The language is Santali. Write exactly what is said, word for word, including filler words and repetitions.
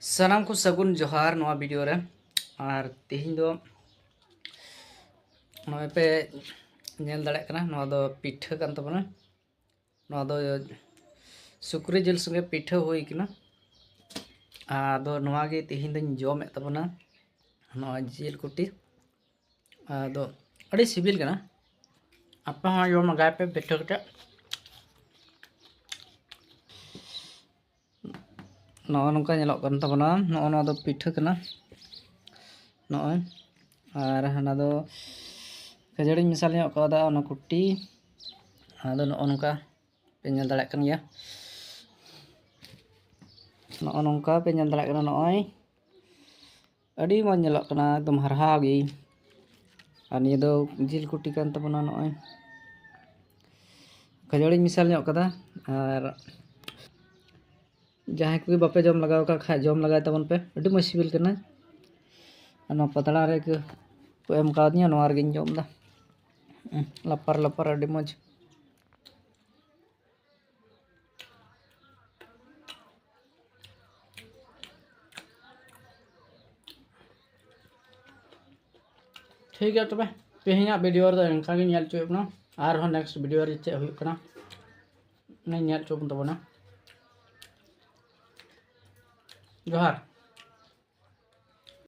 ᱥᱟᱱᱟᱢ ᱠᱚ ᱥᱟᱹᱜᱩᱱ ᱡᱚᱦᱟᱨ ᱱᱚᱣᱟ ᱵᱷᱤᱰᱤᱭᱳ ᱨᱮ᱾ ᱟᱨ ᱛᱮᱦᱮᱧ ᱫᱚ ᱱᱚᱜᱼᱚᱭ ᱯᱮ ᱧᱮᱞ ᱫᱟᱲᱮᱭᱟᱜ ᱠᱟᱱᱟ, ᱱᱚᱣᱟ ᱫᱚ ᱯᱤᱴᱷᱟᱹ ᱠᱟᱱ ᱛᱟᱵᱚᱱᱟ᱾ ᱱᱚᱣᱟ ᱫᱚ ᱥᱩᱠᱨᱤ ᱡᱤᱞ ᱥᱚᱸᱜᱮ ᱯᱤᱴᱷᱟᱹ ᱦᱩᱭ ᱠᱟᱱᱟ᱾ ᱟᱫᱚ ᱱᱚᱣᱟ ᱜᱮ ᱛᱮᱦᱮᱧ ᱫᱚᱧ ᱡᱚᱢᱮᱫ ᱛᱟᱵᱚᱱᱟ, ᱱᱚᱣᱟ ᱡᱤᱞ ᱠᱩᱴᱤ᱾ ᱟᱫᱚ ᱟᱹᱰᱤ ᱥᱤᱵᱤᱞ ᱠᱟᱱᱟ, ᱟᱯᱮ ᱦᱚᱸ ᱡᱚᱢ ᱞᱟᱜᱟᱭ ᱯᱮ ᱯᱤᱴᱷᱟᱹ ᱠᱟᱛᱮ᱾ ᱱᱚᱜᱼᱚ ᱱᱚᱝᱠᱟ ᱧᱮᱞᱚᱜ ᱠᱟᱱ ᱛᱟᱵᱚᱱᱟ, ᱱᱚᱜᱼᱚ ᱱᱚᱣᱟ ᱫᱚ ᱯᱤᱴᱷᱟᱹ ᱠᱟᱱᱟ ᱱᱚᱜᱼᱚᱭ᱾ ᱟᱨ ᱦᱟᱱᱟ ᱫᱚ ᱠᱷᱟᱹᱡᱟᱹᱲᱤᱧ ᱢᱮᱥᱟᱞ ᱧᱚᱜ ᱠᱟᱣᱫᱟ, ᱚᱱᱟ ᱠᱩᱴᱤ᱾ ᱟᱫᱚ ᱱᱚᱜᱼᱚ ᱱᱚᱝᱠᱟ ᱯᱮ ᱧᱮᱞ ᱫᱟᱲᱮᱭᱟᱜ ᱠᱟᱱ ᱜᱮᱭᱟ, ᱱᱚᱜᱼᱚ ᱱᱚᱝᱠᱟ ᱯᱮ ᱧᱮᱞ ᱫᱟᱲᱮᱭᱟᱜ ᱠᱟᱱᱟ᱾ ᱱᱚᱜᱼᱚᱭ ᱟᱹᱰᱤ ᱢᱚᱡᱽ ᱧᱮᱞᱚᱜ ᱠᱟᱱᱟ, ᱮᱠᱫᱚᱢ ᱦᱟᱨᱦᱟᱣ ᱜᱮ᱾ ᱟᱨ ᱱᱤᱭᱟᱹ ᱫᱚ ᱡᱤᱞ ᱠᱩᱴᱤ ᱠᱟᱱ ᱛᱟᱵᱚᱱᱟ᱾ ᱱᱚᱜᱼᱚᱭ ᱠᱷᱟᱹᱡᱟᱹᱲᱤᱧ ᱢᱮᱥᱟᱞ ᱧᱚᱜ ᱠᱟᱫᱟ᱾ ᱟᱨ ᱡᱟᱦᱟᱸᱭ ᱠᱚᱜᱮ ᱵᱟᱯᱮ ᱡᱚᱢ ᱞᱟᱜᱟᱣ ᱟᱠᱟᱫ ᱠᱷᱟᱡ, ᱡᱚᱢ ᱞᱟᱜᱟᱭ ᱛᱟᱵᱚᱱ ᱯᱮ, ᱟᱹᱰᱤ ᱢᱚᱡᱽ ᱥᱤᱵᱤᱞ ᱠᱟᱱᱟ᱾ ᱟᱨ ᱱᱚᱣᱟ ᱯᱟᱛᱲᱟ ᱨᱮ ᱠᱚ ᱮᱢ ᱠᱟᱣᱫᱤᱧᱟ, ᱱᱚᱣᱟ ᱨᱮᱜᱮᱧ ᱡᱚᱢ ᱮᱫᱟ᱾ ᱩᱸ, ᱞᱟᱯᱟᱨ ᱞᱟᱯᱟᱨ, ᱟᱹᱰᱤ ᱢᱚᱡᱽ᱾ ᱴᱷᱤᱠ ᱜᱮᱭᱟ, ᱛᱚᱵᱮ ᱛᱮᱦᱮᱧᱟᱜ ᱵᱷᱤᱰᱤᱭᱳ ᱨᱮᱫᱚ ᱚᱱᱠᱟ ᱜᱮ ᱧᱮᱞ ᱦᱚᱪᱚᱭᱮᱫ ᱵᱚᱱᱟ᱾ ᱟᱨᱦᱚᱸ ᱱᱮᱠᱥᱴ ᱵᱷᱤᱰᱤᱭᱳ ᱨᱮ ᱪᱮᱫ ᱦᱩᱭᱩᱜ ᱠᱟᱱᱟ, ᱚᱱᱟᱧ ᱧᱮᱞ ᱦᱚᱪᱚ ᱵᱚᱱ ᱛᱟᱵᱚᱱᱟ᱾ ᱡᱚᱦᱟᱨ᱾